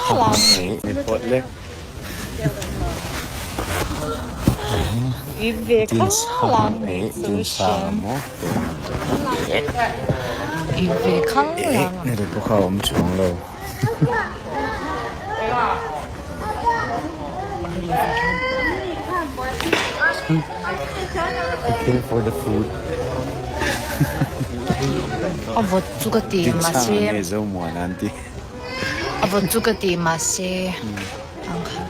Pawh kha a awm chuang lo. Looking for the food. A vawt chu ka ti mahse. Tinchhang nge Zomuana an ti. A vawt chu ka ti mahse ang kha.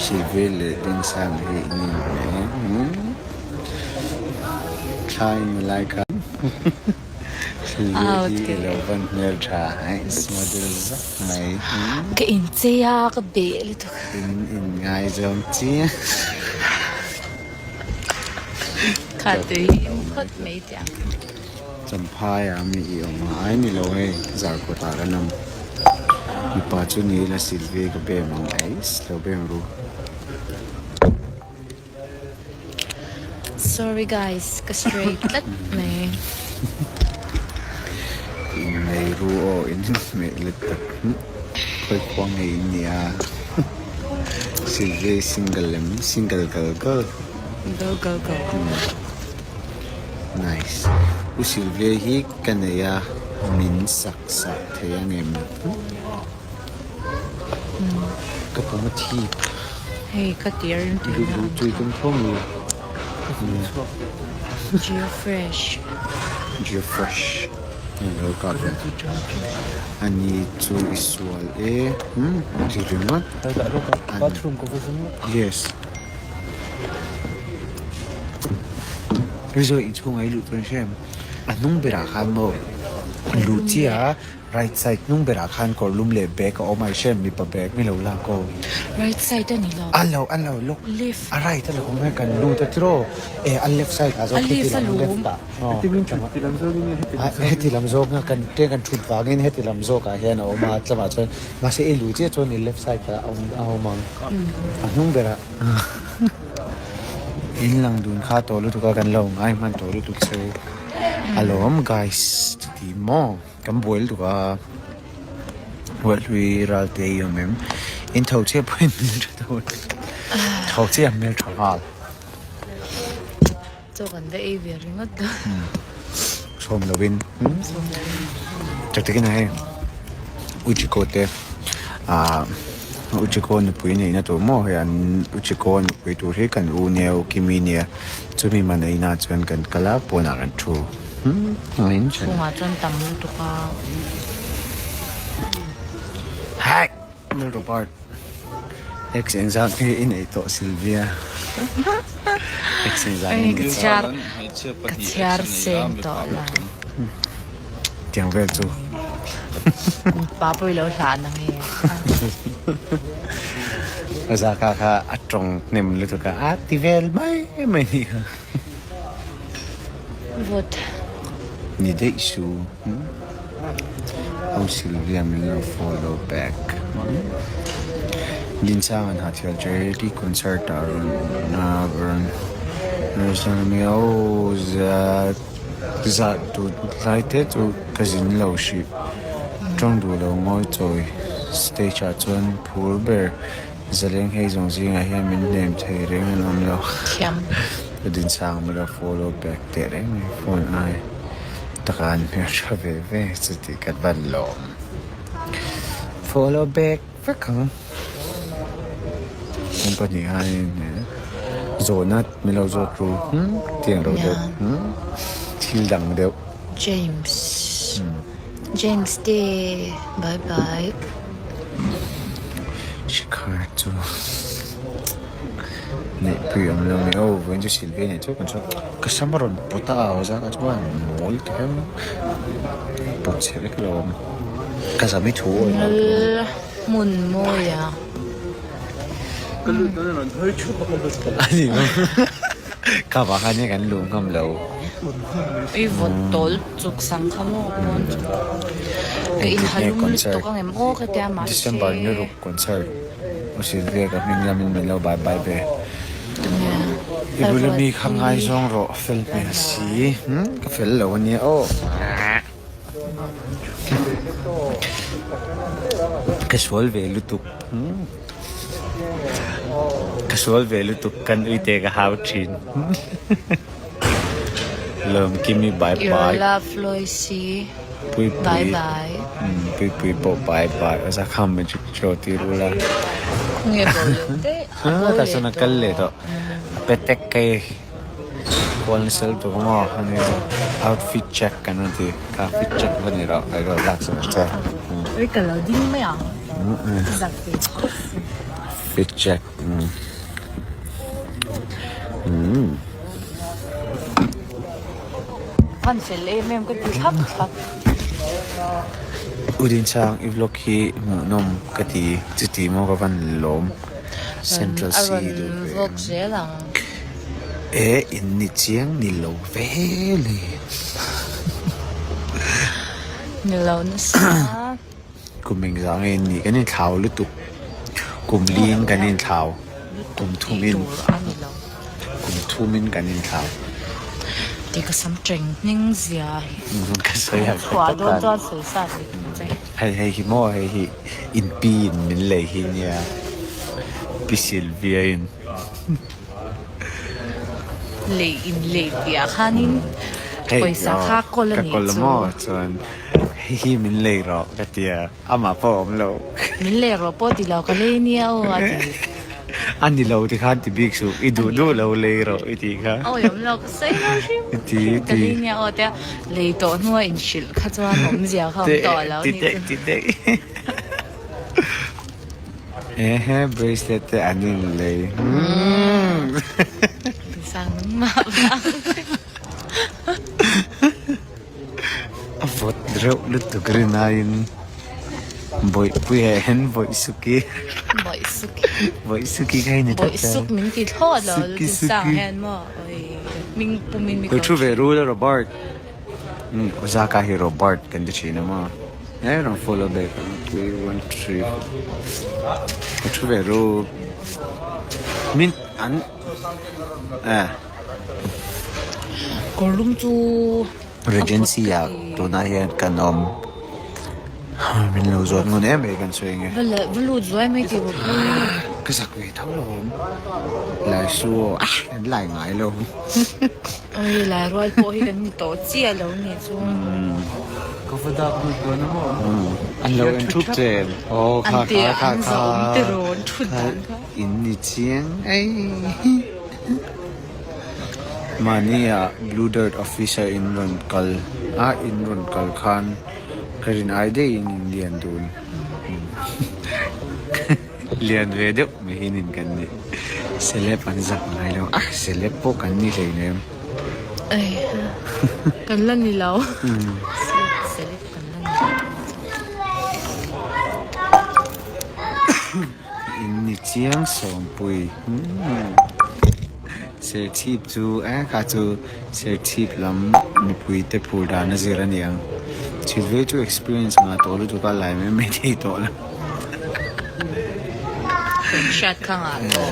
Silve leh Dinsang hi in inhmeh. Thla in lai kha. Silve hi i lo van hmel tha hais model zak mai. Ka inchei a ka beh lutuk. In in ngaizawng chiang. Kha tui phawt mai teh ang. Champhai ah mi i awm a, ai ni lo hei Zarkawt ah kan awm. Mipa chu ni ila Silve ka bem ang ais lo bem ru. Sorry guys ka straight tlat mai. Innei ru aw in hmeh let tak khawi khua nge in nia Sylvia i single em single gal gal. Go go go. Nice. U Sylvia hi ka nei a min sak sak thei angem? Ka pum a thip. Hei ka ti a rim tui na ang Tui tum tho mi. Geo fresh. Geo fresh. Hei lo kah ve. Ani chu i sual e. Hmm ti ringawt. Bathroom ka va zum lawk. Yes. Rizawh inchhung ah i luh chuan hre em? A hnung berah khan maw luh chiah a. Right side hnung berah khan kawr lum leh bag a awm a, i hre em mipa bag ni lo lak aw. Right side a ni lo. A lo a lo look. Left. A right a lo awm e kan lut a tiraw e a left side ah zawk heti lam left ah. Heti lam zawk a kan tlem kan thut vangin heti lam zawk ah hian a awm a tlem ah chuan mahse i luh chiah chuan i left side ah a awm a awm ang a hnung berah in lang dun kha tawh lutuk a kan lo ngai hman tawh lutuk che alawm guys chuti maw. Kan buai lutuk a, Ruathlui Ralte i awm em? In tho chiah pawhin hmel tha tho tho chiah hmel tha nghal. Chaw kan va ei ve ringawt dawn. Sawm lovin. Sawm lovin. Tak takin a hei Uchiko te ah Uchiko nupui neihna tur maw hei an Uchiko nupui tur hi kan u nia u Kimi nia chumi man eina chuan kan kal a pawnah kan thu. Chhungah chuan tam lutuk a. Hack! Robert X engzat nge i neih tawh Sylvia? X engzat nge i neih tawh? Ka chhiar seng tawh lo. Tiang vel chu. Mipa pawh i lo hlah na nge? Zaka kha a tawng hnem lutuk a, a ti vel mai mai nih kha. Vawt. Ni daih su. Ho Sylvia min lo follow back. Dinsang an Hathial charity concert ah rawn rawn rawn zah tut lai te chu ka zin lo hrih. Tawng duh lo ngawi chawi stage ah chuan phur ber. Zaleng hei zawng zingah hian min hnem thei reng an awm lo. Thiam. Ka dinsang mawlh a follow back teh reng mai phone ai taka an hmel tha ve ve chuti ka van lawm. Follow back vek ang. Kan pahnih hian zawhna min lo zawt ru tiang lo deuh thil dang deuh. James. James te bye bye. Shikhar chu neihpui awm lo mai aw vawiin chu Sylvia nen chu kan chhuak ka sam a rawn pawt a au zak a chuan mawl ti hian pawt chhe vek lo awm ka zam i thu awih lo Lal hmun mawi a. Ka lut dawn a rawn hawi thup a ka lut ta lo. A ni maw kha vang khan nia kan luh ngam lo. I vawt tawl chuk sang kha maw pawn chu ka in ha lum lutuk ang em aw ka tia mahse. December ni ruk concert u Sylvia ka hming lamin min lo bye bye ve. I bula mi kha ngaizawng rawh fel hmel si ka fel lo ania aw. Ka sual ve lutuk. Ka sual ve lutuk kan uite ka hau thin. Lawmkimi bye Your bye. love Loisi Pui pui. Bye bye. Pui pui pawh bye bye. Aza kha magic show ti ru la. Nge bo leh daih. A bo Ta leh chuan a kal leh tawh. tawh. A pe tek kai. Kual nasa lutuk a maw ani outfit check kan rawn ti kha fit check va ni rawh kai rawh lak sak ang che. Ui ka lo ding mai ang zak ve tho si. Fit check umm. Van fel em em ka ti thlap thlap. U Dinchang i vlog hi hmuhnawm ka ti chuti maw ka van lawm. Central A C rawn duh ve vlog em? zel ang. E in ni chiang ni lo ve le. Ni lo nasa. Kum engzah nge in nih kan inthlau lutuk. Kum liin kan inthlau. Kum thumin. Kum thumin kan inthlau. Ti ka sam teng hning zia hi. Ka sawi ang Chhuah dawn chuan sawi sat ni che. Hei hei hi maw hei hi in pi in min lei hi nia Pi Sylvia in. Lei in lei tih ah khanin pawisa kha kawl a nih chu. Ka kawl maw chuan hei hi min lei rawh ka tia amah pawh a awm lo. Min lei rawh pawh ti lo ka lei nia aw a ti. A ni lo ti khan ti bik suh i duh duh lo lei rawh i tih kha. Awi awm lo ka sawi lo hrim hrim ka lei nia aw tia lei tawh hnua inhrilh kha chuan awmzia kha awm tawh lo ni chu. Ti daih Ehe bracelet te an in lei. Tisang nangmah vang. A vawt reuh lutuk rin aiin Bawihpui ah hian Bawihsuki Bawihsuki Bawihsuki kha i ni tlat a Bawihsuk min ti thlawt lo Suki Tisang suki hian maw oi hming pumin mi Ka thu ve rul a Robert Umm Ozaka hi Robert kan ti thin a maw He rawn follow back ang 3 1 3 Ka thu ve rul Min an eh. Kawrlum chu Regency ah tunah hian kan awm min lo zawt ngun em mai kan sawi nge. Va lut zuai mai tih bawk hi. Ka zak ve tho lo awm. Lai su aw ah kan lai ngai lo. Oi lai rual pawh hi kan ni tawh chiah lo nih chu. Ka va dak lut dawn a maw. An lo en thup che em. Aw kha kha kha An kha. zah awm tiraw an thut dan kha. In ni chiang ei. Mahnia Blue Dirt Officer in rawn kal a, in rawn kal khan ka rin ai daihin in lian dun. Lian ve deuh mai hian in kan ni. Celeb an zak ngai lo a, celeb pawh kan ni hleinem. Ei, kan la ni lo. Celeb kan la ni lo. In ni chiang sawmpui. Serchhip chu eh kha chu Serchhip lam mipui te phur dan a zir a ni ang. Thil ve chu experience ngah tawh lutuk a lai mai mai thei tawh lo. Hriat kha ngah tawh.